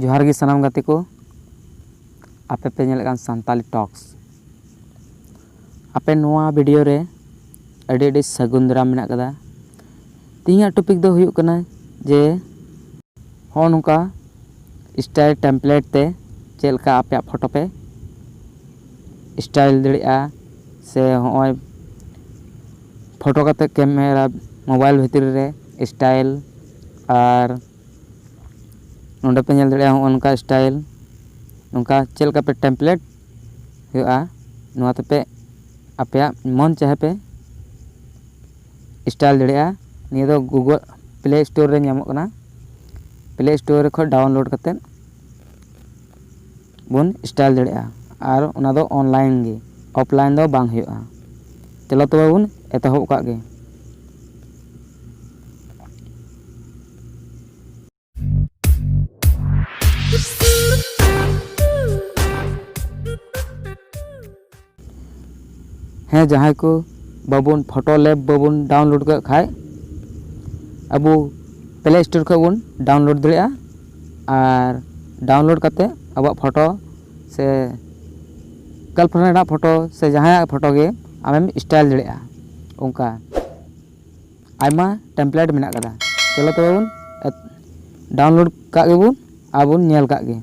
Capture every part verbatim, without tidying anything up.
ᱡᱚᱦᱟᱨ ᱜᱮ ᱥᱟᱱᱟᱢ ᱜᱟᱛᱮ ᱠᱚ, ᱟᱯᱮ ᱯᱮ ᱧᱮᱞᱮᱫ ᱠᱟᱱ ᱥᱟᱱᱛᱟᱞᱤ ᱴᱚᱠᱥ᱾ ᱟᱯᱮ ᱱᱚᱣᱟ ᱵᱷᱤᱰᱤᱭᱳ ᱨᱮ ᱟᱹᱰᱤ ᱟᱹᱰᱤ ᱥᱟᱹᱜᱩᱱ ᱫᱟᱨᱟᱢ ᱢᱮᱱᱟᱜ ᱠᱟᱫᱟ᱾ ᱛᱮᱦᱮᱧᱟᱜ ᱴᱚᱯᱤᱠ ᱫᱚ ᱦᱩᱭᱩᱜ ᱠᱟᱱᱟ ᱡᱮ ᱦᱚᱸᱜᱼᱚ ᱱᱚᱝᱠᱟ ᱥᱴᱟᱭᱤᱞ ᱴᱮᱢᱯᱞᱮᱴ ᱛᱮ ᱪᱮᱫ ᱞᱮᱠᱟ ᱟᱯᱮᱭᱟᱜ ᱯᱷᱳᱴᱳ ᱯᱮ ᱥᱴᱟᱭᱤᱞ ᱫᱟᱲᱮᱭᱟᱜᱼᱟ, ᱥᱮ ᱦᱚᱸᱜᱼᱚᱭ ᱯᱷᱳᱴᱳ ᱠᱟᱛᱮ ᱠᱮᱢᱮᱨᱟ ᱢᱳᱵᱟᱭᱤᱞ ᱵᱷᱤᱛᱨᱤ ᱨᱮ ᱥᱴᱟᱭᱤᱞ, ᱟᱨ ᱱᱚᱸᱰᱮ ᱯᱮ ᱧᱮᱞ ᱫᱟᱲᱮᱭᱟᱜᱼᱟ ᱦᱚᱸᱜᱼᱚ ᱱᱚᱝᱠᱟ ᱥᱴᱟᱭᱤᱞ, ᱱᱚᱝᱠᱟ ᱪᱮᱫ ᱞᱮᱠᱟ ᱯᱮ ᱴᱮᱢᱯᱞᱮᱴ ᱦᱩᱭᱩᱜᱼᱟ, ᱱᱚᱣᱟ ᱛᱮᱯᱮ ᱟᱯᱮᱭᱟᱜ ᱢᱚᱱ ᱪᱟᱦᱮ ᱯᱮ ᱥᱴᱟᱭᱤᱞ ᱫᱟᱲᱮᱭᱟᱜᱼᱟ᱾ ᱱᱤᱭᱟᱹ ᱫᱚ ᱜᱩᱜᱚᱞ ᱯᱞᱮ ᱥᱴᱳᱨ ᱨᱮ ᱧᱟᱢᱚᱜ ᱠᱟᱱᱟ᱾ ᱯᱞᱮ ᱥᱴᱳᱨ ᱨᱮ ᱠᱷᱚᱱ ᱰᱟᱣᱩᱱᱞᱳᱰ ᱠᱟᱛᱮᱫ ᱵᱚᱱ ᱥᱴᱟᱭᱤᱞ ᱫᱟᱲᱮᱭᱟᱜᱼᱟ, ᱟᱨ ᱚᱱᱟ ᱫᱚ ᱚᱱᱞᱟᱭᱤᱱ ᱜᱮ, ᱚᱯᱷᱞᱟᱭᱤᱱ ᱫᱚ ᱵᱟᱝ ᱦᱩᱭᱩᱜᱼᱟ᱾ ᱪᱚᱞᱚ ᱛᱚᱵᱮ ᱵᱚᱱ ᱮᱛᱚᱦᱚᱵ ᱠᱟᱜ ᱜᱮ᱾ ᱦᱮᱸ, ᱡᱟᱦᱟᱸᱭ ᱠᱚ ᱵᱟᱵᱚᱱ ᱯᱷᱳᱴᱳ ᱞᱮᱵ ᱵᱟᱵᱚᱱ ᱰᱟᱣᱩᱱᱞᱳᱰ ᱠᱟᱜ ᱠᱷᱟᱡ, ᱟᱵᱚ ᱯᱞᱮ ᱥᱴᱳᱨ ᱠᱷᱚᱡ ᱵᱚᱱ ᱰᱟᱣᱩᱱᱞᱳᱰ ᱫᱟᱲᱮᱭᱟᱜᱼᱟ᱾ ᱟᱨ ᱰᱟᱣᱩᱱᱞᱳᱰ ᱠᱟᱛᱮ ᱟᱵᱚᱣᱟᱜ ᱯᱷᱳᱴᱳ ᱥᱮ ᱜᱟᱨᱞᱯᱷᱨᱮᱱᱰ ᱨᱮᱱᱟᱜ ᱯᱷᱳᱴᱳ ᱥᱮ ᱡᱟᱦᱟᱸᱭᱟᱜ ᱯᱷᱳᱴᱳ ᱜᱮ ᱟᱢᱮᱢ ᱥᱴᱟᱭᱤᱞ ᱫᱟᱲᱮᱭᱟᱜᱼᱟ᱾ ᱚᱱᱠᱟ ᱟᱭᱢᱟ ᱴᱮᱢᱯᱞᱮᱴ ᱢᱮᱱᱟᱜ ᱠᱟᱫᱟ᱾ ᱪᱚᱞᱚ ᱛᱚᱵᱮ ᱵᱚᱱ ᱮᱛ-, ᱰᱟᱣᱩᱱᱞᱳᱰ ᱠᱟᱜ ᱜᱮᱵᱚᱱ ᱟᱨ ᱵᱚᱱ ᱧᱮᱞ ᱠᱟᱜ ᱜᱮ᱾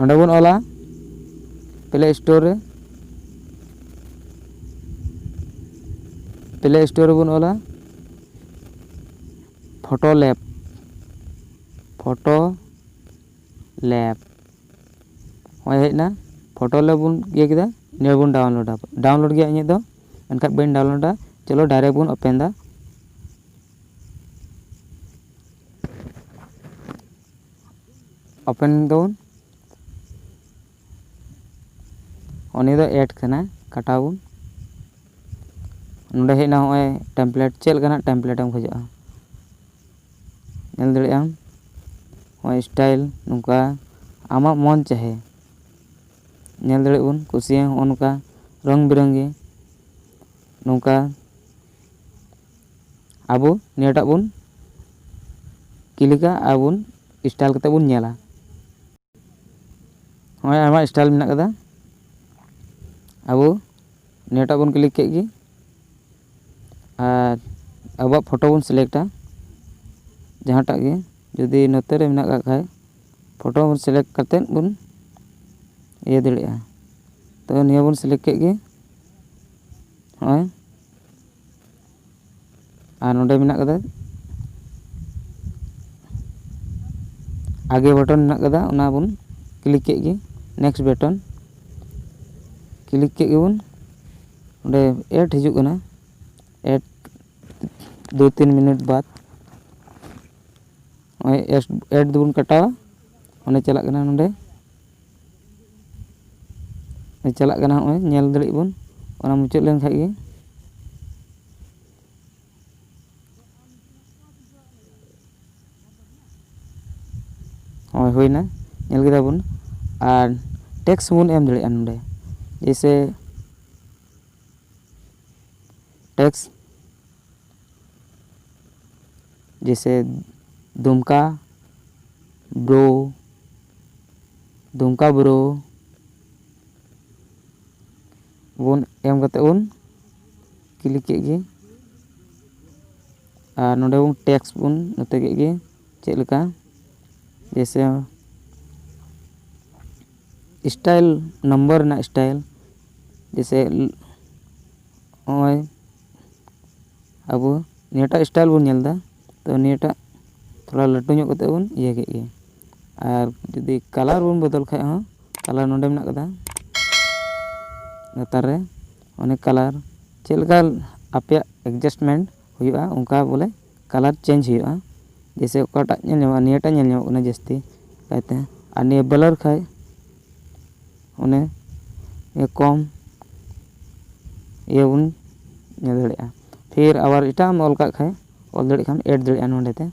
ᱚᱸᱰᱮ ᱵᱚᱱ ᱚᱞᱟ ᱯᱞᱮ ᱥᱴᱳᱨ ᱨᱮ, ᱯᱞᱮ ᱥᱴᱳᱨ ᱨᱮᱵᱚᱱ ᱚᱞᱟ ᱯᱷᱳᱴᱳ ᱞᱮᱵ, ᱯᱷᱳᱴᱳ ᱞᱮᱵ᱾ ᱦᱚᱸᱜᱼᱚᱭ ᱦᱮᱡ ᱮᱱᱟ, ᱯᱷᱳᱴᱳ ᱞᱮᱵ ᱵᱚᱱ ᱤᱭᱟᱹ ᱠᱮᱫᱟ, ᱱᱤᱭᱟᱹ ᱵᱚᱱ ᱰᱟᱣᱩᱱᱞᱳᱰᱟ᱾ ᱰᱟᱣᱩᱱᱞᱳᱰ ᱜᱮᱭᱟ ᱤᱧᱟᱹᱜ ᱫᱚ, ᱮᱱᱠᱷᱟᱱ ᱵᱟᱹᱧ ᱰᱟᱣᱩᱱᱞᱳᱰᱟ᱾ ᱪᱚᱞᱚ ᱰᱟᱭᱨᱮᱠᱴ ᱵᱚᱱ ᱳᱯᱮᱱ ᱫᱟ᱾ ᱳᱯᱮᱱ ᱫᱟᱵᱚᱱ᱾ ᱩᱱᱤ ᱫᱚ ᱮᱰ ᱠᱟᱱᱟ, ᱠᱟᱴᱟᱣ ᱵᱚᱱ᱾ ᱱᱚᱰᱮ ᱦᱮᱡ ᱮᱱᱟ ᱦᱚᱸᱜᱼᱚᱭ ᱴᱮᱢᱯᱞᱮᱴ, ᱪᱮᱫ ᱞᱮᱠᱟᱱᱟᱜ ᱴᱮᱢᱯᱞᱮᱴ ᱮᱢ ᱠᱷᱚᱡᱚᱜᱼᱟ? ᱧᱮᱞ ᱫᱟᱲᱮᱭᱟᱜ ᱟᱢ ᱦᱚᱸᱜᱼᱚᱭ ᱥᱴᱟᱭᱤᱞ ᱱᱚᱝᱠᱟ ᱟᱢᱟᱜ ᱢᱚᱱ ᱪᱟᱦᱮ᱾ ᱧᱮᱞ ᱫᱟᱲᱮᱭᱟᱜ ᱵᱚᱱ ᱠᱩᱥᱤᱭᱟᱜ ᱦᱚᱸᱜᱼᱚ ᱱᱚᱝᱠᱟ ᱨᱚᱝ ᱵᱤᱨᱚᱝᱜᱤ ᱱᱚᱝᱠᱟ ᱟᱵᱚ ᱱᱤᱭᱟᱹᱴᱟᱜ ᱵᱚᱱ ᱠᱞᱤᱠᱟ ᱟᱨ ᱵᱚᱱ ᱥᱴᱟᱭᱤᱞ ᱠᱟᱛᱮ ᱵᱚᱱ ᱧᱮᱞᱟ᱾ ᱱᱚᱜᱼᱚᱭ ᱟᱭᱢᱟ ᱥᱴᱟᱭᱤᱞ ᱢᱮᱱᱟᱜ ᱠᱟᱫᱟ᱾ ᱟᱵᱚ ᱱᱤᱭᱟᱹᱴᱟᱜ ᱵᱚᱱ ᱠᱞᱤᱠ ᱠᱮᱫ ᱜᱮ, ᱟᱨ ᱟᱵᱚᱣᱟᱜ ᱯᱷᱳᱴᱳ ᱵᱚᱱ ᱥᱤᱞᱮᱠᱴᱟ, ᱡᱟᱦᱟᱸᱴᱟᱜ ᱜᱮ᱾ ᱡᱩᱫᱤ ᱱᱚᱛᱮ ᱨᱮ ᱢᱮᱱᱟᱜ ᱠᱟᱜ ᱠᱷᱟᱡ, ᱯᱷᱳᱴᱳ ᱵᱚᱱ ᱥᱤᱞᱮᱠᱴ ᱠᱟᱛᱮᱫ ᱵᱚᱱ ᱤᱭᱟᱹ ᱫᱟᱲᱮᱭᱟᱜᱼᱟ᱾ ᱛᱚ, ᱱᱤᱭᱟᱹ ᱵᱚᱱ ᱥᱤᱞᱮᱠᱴ ᱠᱮᱫ ᱜᱮ᱾ ᱱᱚᱜᱼᱚᱭ, ᱟᱨ ᱱᱚᱰᱮ ᱢᱮᱱᱟᱜ ᱠᱟᱫᱟ, ᱟᱜᱮ ᱵᱟᱴᱚᱱ ᱢᱮᱱᱟᱜ ᱠᱟᱫᱟ, ᱚᱱᱟ ᱵᱚᱱ ᱠᱞᱤᱠ ᱠᱮᱫ ᱜᱮ᱾ ᱱᱮᱠᱥᱴ ᱵᱟᱴᱚᱱ ᱠᱞᱤᱠ ᱠᱮᱫ ᱜᱮᱵᱚᱱ᱾ ᱚᱸᱰᱮ ᱮᱰ ᱦᱤᱡᱩᱜ ᱠᱟᱱᱟ, ᱮᱰ ᱫᱩ ᱛᱤᱱ ᱢᱤᱱᱤᱴ ᱵᱟᱫ ᱱᱚᱜᱼᱚᱭ ᱮᱰ ᱫᱚᱵᱚᱱ ᱠᱟᱴᱟᱣᱟ᱾ ᱚᱸᱰᱮ ᱪᱟᱞᱟᱜ ᱠᱟᱱᱟ, ᱱᱚᱰᱮ ᱪᱟᱞᱟᱜ ᱠᱟᱱᱟ᱾ ᱱᱚᱜᱼᱚᱭ ᱧᱮᱞ ᱫᱟᱲᱮᱭᱟᱜ ᱵᱚᱱ, ᱚᱱᱟ ᱢᱩᱪᱟᱹᱫ ᱞᱮᱱ ᱠᱷᱟᱡ ᱜᱮ᱾ ᱦᱳᱭ, ᱦᱩᱭᱱᱟ, ᱧᱮᱞ ᱠᱮᱫᱟ ᱵᱚᱱ᱾ ᱟᱨ ᱴᱮᱠᱥᱴ ᱵᱚᱱ ᱮᱢ ᱫᱟᱲᱮᱭᱟᱜᱼᱟ ᱱᱚᱰᱮ, ᱡᱮᱭᱥᱮ ᱴᱮᱠᱥᱴ, ᱡᱮᱭᱥᱮ ᱫᱩᱢᱠᱟ ᱵᱨᱳ, ᱫᱩᱢᱠᱟ ᱵᱨᱳ ᱵᱚᱱ ᱮᱢ ᱠᱟᱛᱮ ᱵᱚᱱ ᱠᱞᱤᱠ ᱠᱮᱫ ᱜᱮ᱾ ᱟᱨ ᱱᱚᱰᱮ ᱵᱚᱱ ᱴᱮᱠᱥᱴ ᱵᱚᱱ ᱱᱚᱛᱮ ᱠᱮᱫ ᱜᱮ, ᱪᱮᱫ ᱞᱮᱠᱟ, ᱡᱮᱭᱥᱮ ᱥᱴᱟᱭᱤᱞ, ᱱᱚᱢᱵᱚᱨ ᱨᱮᱱᱟᱜ ᱥᱴᱟᱭᱤᱞ, ᱡᱮᱭᱥᱮ ᱱᱚᱜᱼᱚᱭ ᱟᱵᱚ ᱱᱤᱭᱟᱹᱴᱟᱜ ᱥᱴᱟᱭᱤᱞ ᱵᱚᱱ ᱧᱮᱞ ᱮᱫᱟ, ᱛᱚ ᱱᱤᱭᱟᱹᱴᱟᱜ ᱛᱷᱚᱲᱟ ᱞᱟᱹᱴᱩ ᱧᱚᱜ ᱠᱟᱛᱮ ᱵᱚᱱ ᱤᱭᱟᱹ ᱠᱮᱫ ᱜᱮ᱾ ᱟᱨ ᱡᱩᱫᱤ ᱠᱟᱞᱟᱨ ᱵᱚᱱ ᱵᱚᱫᱚᱞ ᱠᱷᱟᱡ ᱦᱚᱸ, ᱠᱟᱞᱟᱨ ᱱᱚᱰᱮ ᱢᱮᱱᱟᱜ ᱠᱟᱫᱟ, ᱞᱟᱛᱟᱨ ᱨᱮ ᱚᱱᱮ ᱠᱟᱞᱟᱨ ᱪᱮᱫ ᱞᱮᱠᱟ ᱟᱯᱮᱭᱟᱜ ᱮᱰᱡᱟᱥᱴᱢᱮᱱᱴ ᱦᱩᱭᱩᱜᱼᱟ, ᱚᱱᱠᱟ ᱵᱚᱞᱮ ᱠᱟᱞᱟᱨ ᱪᱮᱧᱡᱽ ᱦᱩᱭᱩᱜᱼᱟ᱾ ᱡᱮᱭᱥᱮ ᱚᱠᱟᱴᱟᱜ ᱧᱮᱞ ᱧᱟᱢᱚᱜᱼᱟ, ᱱᱤᱭᱟᱹᱴᱟᱜ ᱧᱮᱞ ᱧᱟᱢᱚᱜ ᱠᱟᱱᱟ ᱡᱟᱹᱥᱛᱤ ᱠᱟᱭᱛᱮ, ᱟᱨ ᱱᱤᱭᱟᱹ ᱵᱞᱟᱨ ᱠᱷᱟᱡ ᱚᱱᱮ ᱱᱤᱭᱟᱹ ᱠᱚᱢ ᱤᱭᱟᱹ ᱵᱚᱱ ᱧᱮᱞ ᱫᱟᱲᱮᱭᱟᱜᱼᱟ᱾ ᱯᱷᱤᱨ ᱟᱵᱟᱨ ᱮᱴᱟᱜ ᱮᱢ ᱚᱞ ᱠᱟᱜ ᱠᱷᱟᱡ, ᱚᱞ ᱫᱟᱲᱮᱭᱟᱜ ᱠᱷᱟᱱ ᱮᱰ ᱫᱟᱲᱮᱭᱟᱜᱼᱟ ᱱᱚᱸᱰᱮ ᱛᱮ,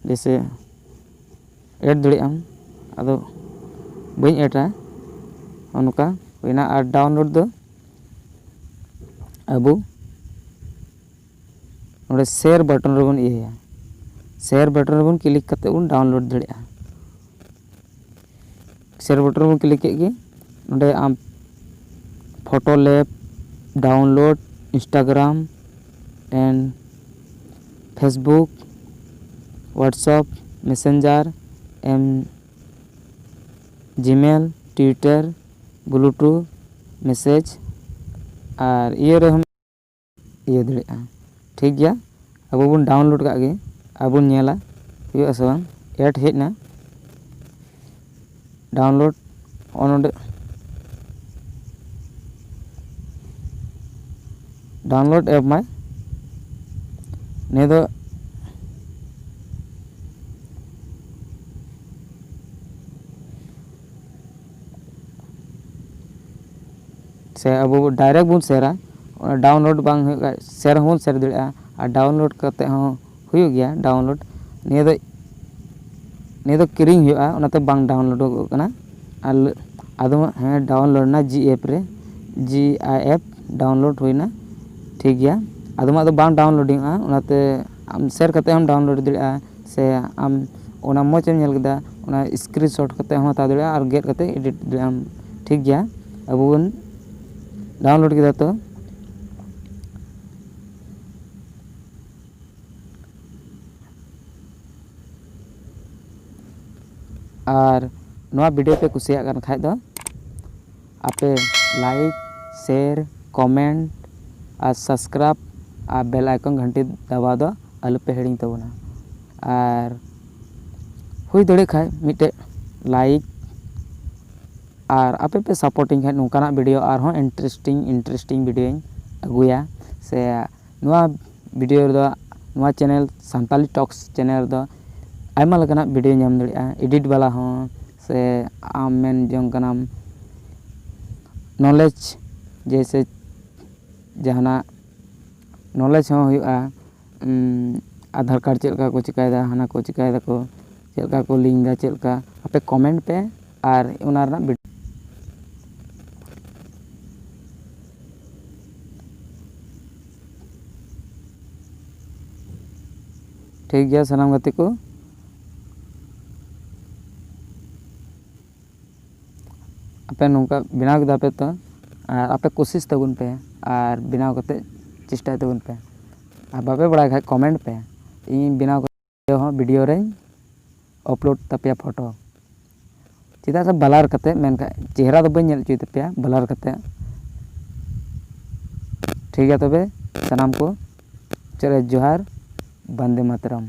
ᱡᱮᱭᱥᱮ ᱮᱰ ᱫᱟᱲᱮᱭᱟᱜ ᱟᱢ, ᱟᱫᱚ ᱵᱟᱹᱧ ᱮᱰᱟ᱾ ᱱᱚᱜᱼᱚ ᱱᱚᱝᱠᱟ ᱦᱩᱭᱱᱟ᱾ ᱟᱨ ᱰᱟᱣᱩᱱᱞᱳᱰ ᱫᱚ ᱟᱵᱚ ᱱᱚᱰᱮ ᱥᱮᱭᱟᱨ ᱵᱟᱴᱚᱱ ᱨᱮᱵᱚᱱ ᱤᱭᱟᱹᱭᱟ᱾ ᱥᱮᱭᱟᱨ ᱵᱟᱴᱚᱱ ᱨᱮᱵᱚᱱ ᱠᱞᱤᱠ ᱠᱟᱛᱮ ᱵᱚᱱ ᱰᱟᱣᱩᱱᱞᱳᱰ ᱫᱟᱲᱮᱭᱟᱜᱼᱟ᱾ ᱥᱮᱭᱟᱨ ᱵᱟᱴᱚᱱ ᱨᱮᱵᱚᱱ ᱠᱞᱤᱠ ᱠᱮᱫ ᱜᱮ, ᱱᱚᱰᱮ ᱟᱢ ᱯᱷᱳᱴᱳ ᱞᱮᱵ, download, Instagram and Facebook, WhatsApp, Messenger, ᱮᱢ ᱡᱤᱢᱮᱞ, ᱴᱩᱭᱴᱟᱨ, ᱵᱞᱩᱴᱩᱛᱷ ᱢᱮᱥᱮᱡᱽ ᱟᱨ ᱤᱭᱟᱹ ᱨᱮᱦᱚᱸ ᱤᱭᱟᱹ ᱫᱟᱲᱮᱭᱟᱜᱼᱟ᱾ ᱴᱷᱤᱠ ᱜᱮᱭᱟ, ᱟᱵᱚ ᱵᱚᱱ ᱰᱟᱣᱩᱱᱞᱳᱰ ᱠᱟᱜ ᱜᱮ, ᱟᱵᱚ ᱵᱚᱱ ᱧᱮᱞᱟ ᱦᱩᱭᱩᱜᱼᱟ ᱥᱮ ᱵᱟᱝ᱾ ᱮᱰ ᱦᱮᱡ ᱮᱱᱟ, ᱰᱟᱣᱩᱱᱞᱳᱰ ᱱᱚᱜᱼᱚ ᱱᱚᱰᱮ ᱰᱟᱣᱩᱱᱞᱳᱰ ᱮᱯ ᱢᱟᱭ᱾ ᱱᱤᱭᱟᱹ ᱫᱚ ᱥᱮ ᱟᱵᱚ ᱰᱟᱭᱨᱮᱠᱴ ᱵᱚᱱ ᱥᱮᱭᱟᱨᱟ, ᱚᱱᱟ ᱰᱟᱣᱩᱱᱞᱳᱰ ᱵᱟᱝ ᱦᱩᱭᱩᱜ ᱠᱷᱟᱱ ᱥᱮᱭᱟᱨ ᱦᱚᱸᱵᱚᱱ ᱥᱮᱭᱟᱨ ᱫᱟᱲᱮᱭᱟᱜᱼᱟ, ᱟᱨ ᱰᱟᱣᱩᱱᱞᱳᱰ ᱠᱟᱛᱮ ᱦᱚᱸ ᱦᱩᱭᱩᱜ ᱜᱮᱭᱟ ᱰᱟᱣᱩᱱᱞᱳᱰ᱾ ᱱᱤᱭᱟᱹ ᱫᱚ ᱱᱤᱭᱟᱹ ᱫᱚ ᱠᱤᱨᱤᱧ ᱦᱩᱭᱩᱜᱼᱟ, ᱚᱱᱟᱛᱮ ᱵᱟᱝ ᱰᱟᱣᱩᱱᱞᱳᱰᱚᱜ ᱠᱟᱱᱟ᱾ ᱟᱨ ᱟᱫᱚ ᱦᱮᱸ, ᱰᱟᱣᱩᱱᱞᱳᱰ ᱮᱱᱟ ᱡᱤ ᱮᱯ ᱨᱮ, ᱡᱤ ᱟᱭ ᱮᱯ ᱰᱟᱣᱩᱱᱞᱳᱰ ᱦᱩᱭᱱᱟ᱾ ᱴᱷᱤᱠ ᱜᱮᱭᱟ, ᱟᱫᱚᱢᱟᱜ ᱫᱚ ᱵᱟᱝ ᱰᱟᱣᱩᱱᱞᱳᱰᱤᱝᱚᱜᱼᱟ, ᱚᱱᱟᱛᱮ ᱟᱢ ᱥᱮᱭᱟᱨ ᱠᱟᱛᱮ ᱦᱚᱸᱢ ᱰᱟᱣᱩᱱᱞᱳᱰ ᱫᱟᱲᱮᱭᱟᱜᱼᱟ, ᱥᱮ ᱟᱢ ᱚᱱᱟ ᱢᱚᱡᱽ ᱮᱢ ᱧᱮᱞ ᱠᱮᱫᱟ, ᱚᱱᱟ ᱥᱠᱨᱤᱱᱥᱚᱴ ᱠᱟᱛᱮ ᱦᱚᱸ ᱦᱟᱛᱟᱣ ᱫᱟᱲᱮᱭᱟᱜᱼᱟ ᱟᱨ ᱜᱮᱫ ᱠᱟᱛᱮ ᱮᱰᱤᱴ ᱫᱟᱲᱮᱭᱟᱜ ᱟᱢ᱾ ᱴᱷᱤᱠ ᱜᱮᱭᱟ, ᱟᱵᱚ ᱵᱚᱱ ᱰᱟᱣᱩᱱᱞᱳᱰ ᱠᱮᱫᱟ᱾ ᱛᱚ ᱟᱨ ᱱᱚᱣᱟ ᱵᱷᱤᱰᱤᱭᱳ ᱯᱮ ᱠᱩᱥᱤᱭᱟᱜ ᱠᱟᱱ ᱠᱷᱟᱡ ᱫᱚ ᱟᱯᱮ ᱞᱟᱭᱤᱠ, ᱥᱮᱭᱟᱨ, ᱠᱚᱢᱮᱱᱴ ᱟᱨ ᱥᱟᱵᱥᱠᱨᱟᱭᱤᱵ ᱟᱨ ᱵᱮᱞ ᱟᱭᱠᱚᱱ ᱜᱷᱟᱱᱴᱤ ᱫᱟᱵᱟᱣ ᱫᱚ ᱟᱞᱚᱯᱮ ᱦᱤᱲᱤᱧ ᱛᱟᱵᱚᱱᱟ᱾ ᱟᱨ ᱦᱩᱭ ᱫᱟᱲᱮᱭᱟᱜ ᱠᱷᱟᱡ ᱢᱤᱫᱴᱮᱡ ᱞᱟᱭᱤᱠ, ᱟᱨ ᱟᱯᱮ ᱯᱮ ᱥᱟᱯᱳᱨᱴᱤᱧ ᱠᱷᱟᱡ ᱱᱚᱝᱠᱟᱱᱟᱜ ᱵᱷᱤᱰᱤᱭᱳ ᱟᱨᱦᱚᱸ ᱤᱱᱴᱟᱨᱮᱥᱴᱤᱝ ᱤᱱᱴᱟᱨᱮᱥᱴᱤᱝ ᱵᱷᱤᱰᱤᱭᱳᱧ ᱟᱹᱜᱩᱭᱟ᱾ ᱥᱮ ᱱᱚᱣᱟ ᱵᱷᱤᱰᱤᱭᱳ ᱨᱮᱫᱚ, ᱱᱚᱣᱟ ᱪᱮᱱᱮᱞ ᱥᱟᱱᱛᱟᱞᱤ ᱴᱚᱠᱥ ᱪᱮᱱᱮᱞ ᱨᱮᱫᱚ ᱟᱭᱢᱟ ᱞᱮᱠᱟᱱᱟᱜ ᱵᱷᱤᱰᱤᱭᱳ ᱧᱟᱢ ᱫᱟᱲᱮᱭᱟᱜᱼᱟ, ᱮᱰᱤᱴ ᱵᱟᱞᱟ ᱦᱚᱸ, ᱥᱮ ᱟᱢ ᱢᱮᱱ ᱡᱚᱝ ᱠᱟᱱᱟᱢ ᱱᱚᱞᱮᱡᱽ, ᱡᱮᱭᱥᱮ ᱡᱟᱦᱟᱱᱟᱜ ᱱᱚᱞᱮᱡᱽ ᱦᱚᱸ ᱦᱩᱭᱩᱜᱼᱟ᱾ ᱩᱢ, ᱟᱫᱷᱟᱨ ᱠᱟᱨᱰ ᱪᱮᱫ ᱞᱮᱠᱟ ᱠᱚ ᱪᱤᱠᱟᱹᱭᱮᱫᱟ, ᱦᱟᱱᱟ ᱠᱚ ᱪᱤᱠᱟᱹᱭᱮᱫᱟ ᱠᱚ, ᱪᱮᱫ ᱞᱮᱠᱟ ᱠᱚ ᱞᱤᱝᱠ ᱮᱫᱟ, ᱪᱮᱫ ᱞᱮᱠᱟ, ᱟᱯᱮ ᱠᱚᱢᱮᱱᱴ ᱯᱮ ᱟᱨ ᱚᱱᱟ ᱨᱮᱱᱟᱜ ᱵᱷᱤᱰᱤᱭᱳ ᱴᱷᱤᱠ ᱜᱮᱭᱟ ᱥᱟᱱᱟᱢ ᱜᱟᱛᱮ ᱠᱚ, ᱟᱯᱮ ᱱᱚᱝᱠᱟ ᱵᱮᱱᱟᱣ ᱠᱮᱫᱟ ᱯᱮ ᱛᱚ, ᱟᱨ ᱟᱯᱮ ᱠᱳᱥᱤᱥ ᱛᱟᱵᱚᱱ ᱯᱮ ᱟᱨ ᱵᱮᱱᱟᱣ ᱠᱟᱛᱮ ᱪᱮᱥᱴᱟᱭ ᱛᱟᱵᱚᱱ ᱯᱮ᱾ ᱟᱨ ᱵᱟᱯᱮ ᱵᱟᱲᱟᱭ ᱠᱷᱟᱡ ᱠᱚᱢᱮᱱᱴ ᱯᱮ, ᱤᱧ ᱵᱮᱱᱟᱣ ᱠᱟᱛᱮ ᱦᱚᱸ ᱵᱷᱤᱰᱤᱭᱳ ᱨᱮᱧ ᱟᱯᱞᱳᱰ ᱛᱟᱯᱮᱭᱟ ᱯᱷᱳᱴᱳ᱾ ᱪᱮᱫᱟᱜ ᱥᱮ ᱵᱞᱟᱨ ᱠᱟᱛᱮ, ᱢᱮᱱᱠᱷᱟᱱ ᱪᱮᱦᱨᱟ ᱫᱚ ᱵᱟᱹᱧ ᱧᱮᱞ ᱦᱚᱪᱚᱭ ᱛᱟᱯᱮᱭᱟ ᱵᱞᱟᱨ ᱠᱟᱛᱮ᱾ ᱴᱷᱤᱠ ᱜᱮᱭᱟ ᱛᱚᱵᱮ ᱥᱟᱱᱟᱢ ᱠᱚ, ᱪᱮᱫ ᱡᱚᱦᱟᱨ, ᱵᱚᱱᱫᱮ ᱢᱟᱛᱨᱚᱢ᱾